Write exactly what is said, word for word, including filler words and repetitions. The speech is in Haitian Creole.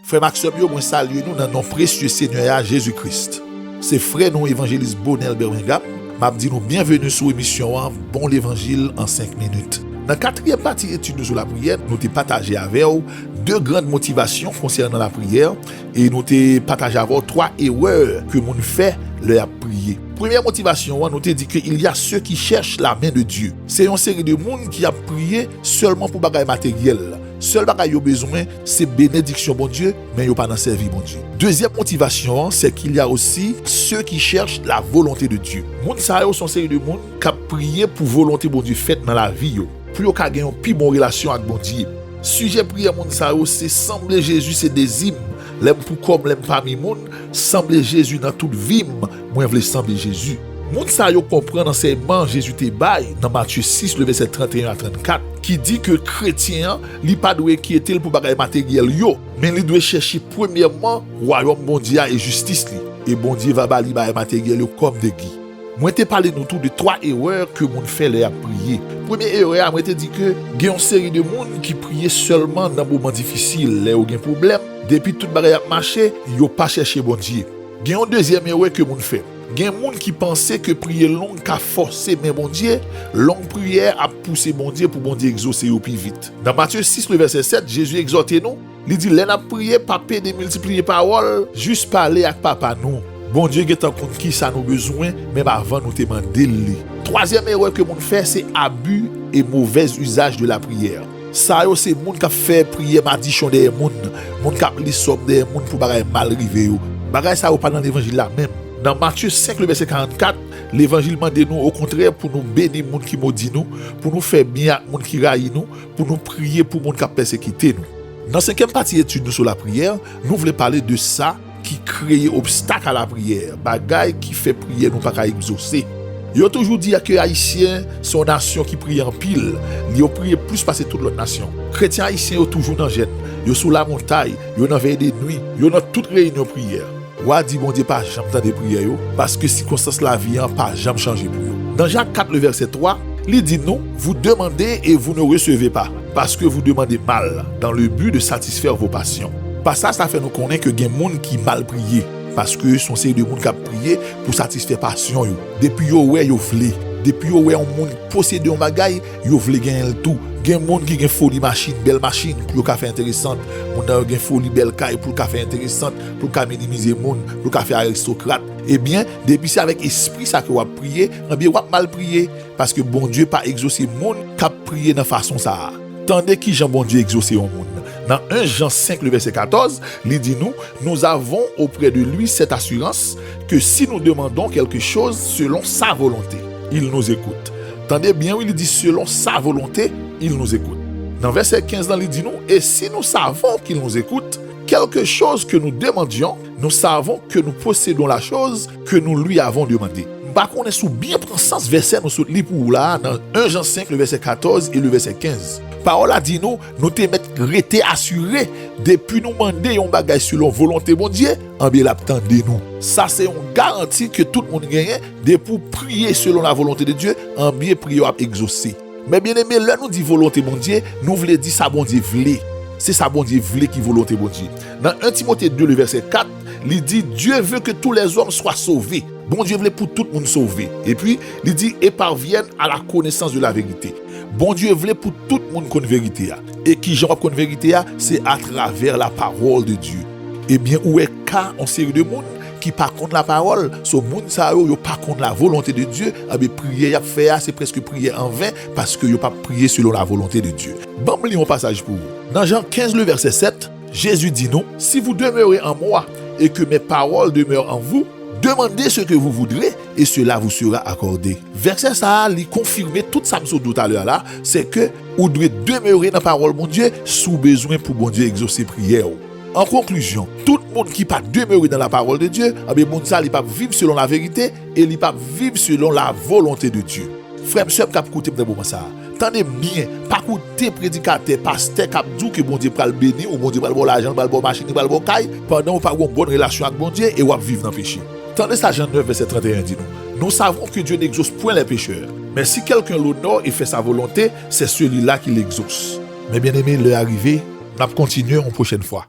Frè m ak sè m yo, mwen salye nou nan non presye Senyè a, Jezi Kris. Se frè nou, Evanjelis Bonel Bermingam. M ap di nou byenveni sou emisyon an, Bon Levanjil an senk minit. Nan katriyèm pati etid nou sou lapriyè, nou te pataje avè w de grann motivasyon konsènan lapriyè, e nou te pataje avè w twa erè ke moun fè lè y ap priye. Premyè motivasyon an, nou te di ke il y a ceux qui cherchent la main de Dieu. Se yon seri de moun ki ap priye sèlman pou bagay materyèl. Sèl bagay yo bezwen, se benediksyon Bondye, men yo pa nan sèvi Bondye. Dezyèm motivasyon an, c'est qu'il y a aussi ceux qui cherchent la volonté de Dieu. Moun sa yo se yon seri de moun k ap priye pou volonte Bondye fèt nan lavi yo, pou yo ka gen yon pi bon relasyon ak Bondye. Sijè priyè moun sa yo se sanble Jezi, se dezi m. Lè m pou kò m, lè m pami moun, sanble Jezi nan tout vi m, mwen vle sanble Jezi. Moun sa yo konprann ansèyman Jezi te bay nan Matye sis, le vèsè trannteyen a trannkat, ki di ke kretyen an, li pa dwe enkyete l pou bagay materyèl yo, men li dwe chèche premyèman wayòm Bondye a e jistis li, e Bondye va ba li bagay materyèl yo kòm degi. Mwen te pale nou tou de twa erè ke moun fè lè y ap priye. Premye erè a, mwen te di ke gen yon seri de moun ki priye sèlman nan moman difisil, lè yo gen pwoblèm, depi tout bagay ap mache, yo pa chèche Bondye. Gen yon dezyèm erè ke moun fè. Gen moun ki panse ke priye long ka fòse men Bondye, long priyè ap pouse Bondye pou Bondye egzose yo pi vit. Nan Matye sis, le vèsè sèt, Jezi egzòte nou, li di, lè n ap priye, pa pede miltipliye pawòl, jis pale ak Papa nou. Bondye gentan konn kisa nou bezwen, menm avan nou te mande l li. Twazyèm erè ke moun fè, se abi e movèz izaj de lapriyè. Sa yo se moun k ap fè priyè madichon dèyè moun, moun k ap li sòm dèyè moun pou bagay mal rive yo. Bagay sa yo pa nan levanjil la menm. Nan Matye senk, le vèsè karannkat, levanjil mande nou, okontrè, pou nou beni moun ki modi nou, pou nou fè byen ak moun ki rayi nou, pou nou priye pou moun k ap pèsekite nou. Nan senkyèm pati etid nou sou lapriyè, nou vle pale de sa ki kreye obstak a lapriyè, bagay ki fè priyè nou pa ka egzose. Yo toujou di ke Ayisyen se yon nasyon ki priye anpil, yo priye plis pase tout lòt nasyon. Kretyen ayisyen yo toujou nan jèn, yo sou lamontay, yo nan vèy de nwi, yo nan tout reyinyon priyè. W a di Bondye pa janm tande priyè yo, paske sikonstans lavi an pa janm chanje pou yo. Nan Jak kat, le vèsè twa, li di nou, vous demandez et vous ne recevez pas, parce que vous demandez mal, dans le but de satisfaire vos passions. Pasaj sa fè nou konnen ke gen moun ki mal priye, paske se yon seri de moun k ap priye pou satisfè pasyon yo. Depi yo wè, yo vle. Depi yo wè yon moun posede yon bagay, yo vle genyen l tou. Gen moun ki gen foli machin, bèl machin, pou yo ka fè enteresan. Moun nan yo gen foli bèl kay pou l ka fè enteresan, pou l ka minimize moun, pou l ka fè aristokrat. Ebyen, depi se avèk espri sa ke w ap priye, ebyen w ap mal priye, paske Bondye pa egzose moun k ap priye nan fason sa a. Tande kijan Bondye egzose yon moun. Nan en Jan senk, le vèsè katòz, li di nou, nous avons auprès de lui cette assurance que si nous demandons quelque chose selon sa volonté, il nous écoute. Tande byen, wi, li di, selon sa volonté, il nous écoute. Nan vèsè kenz lan, li di nou, et si nous savons qu'il nous écoute, quelque chose que nous demandions, nous savons que nous possédons la chose que nous lui avons demandée. M pa konnen si w byen pran sans vèsè nou sot li pou ou la a, nan en Jan senk, le vèsè katòz e le vèsè kenz. Pawòl la di nou, nou te mèt rete asire, depi nou mande yon bagay selon volonte Bondye, anbyen l ap tande nou. Sa se yon garanti ke tout moun genyen, depi w priye selon la volonte de Dye, anbyen priyè w ap egzose. Men byeneme, lè nou di volonte Bondye, nou vle di sa Bondye vle. Se sa Bondye vle ki volonte Bondye. Nan en Timote de, le vèsè kat, li di, Dieu veut que tous les hommes soient sauvés. Bondye vle pou tout moun sove. Epi, li di, et parviennent à la connaissance de la vérité. Bondye vle pou tout moun konn verite a. E kijan w ap konn verite a? Se atravè la parole de Dieu. Ebyen, ou wè ka yon seri de moun ki pa konn lapawòl. So, moun sa yo, yo pa konn la volonte de Dye. Ebyen, priyè y ap fè a, se prèske priyè anven, paske yo p ap priye selon la volonte de Dye. Ban m li yon pasaj pou ou. Nan Jan kenz, le vèsè sèt, Jezi di nou, si vous demeurez en moi et que mes paroles demeurent en vous, demandez ce que vous voudrez et cela vous sera accordé. Vèsè sa a, li konfime tout sa m sot di w talè a la, se ke ou dwe demere nan pawòl Bondye si w bezwen pou Bondye egzose priyè w. An konklizyon, tout moun ki pa demere nan la parole de Dieu, ebyen, moun sa, li p ap viv selon la verite e li p ap viv selon la volonte de Dieu. Frè m, sè m k ap koute m nan moman sa a, tande m byen, pa koute predikatè, pastè k ap di w ke Bondye pral beni w, Bondye pral ba w lajan, li pral ba w machin, li pral ba w kay, pandan w pa gen yon bòn relasyon ak Bondye e w ap viv nan peche. Tande sa Jan nèf, vèsè trannteyen di nou, Nous savons que Dieu n'exauce point les pécheurs, mais si quelqu'un l'honore et fait sa volonté, c'est celui-là qui l'exauce. Men byeneme, lè a rive, n ap kontinye yon pwochèn fwa.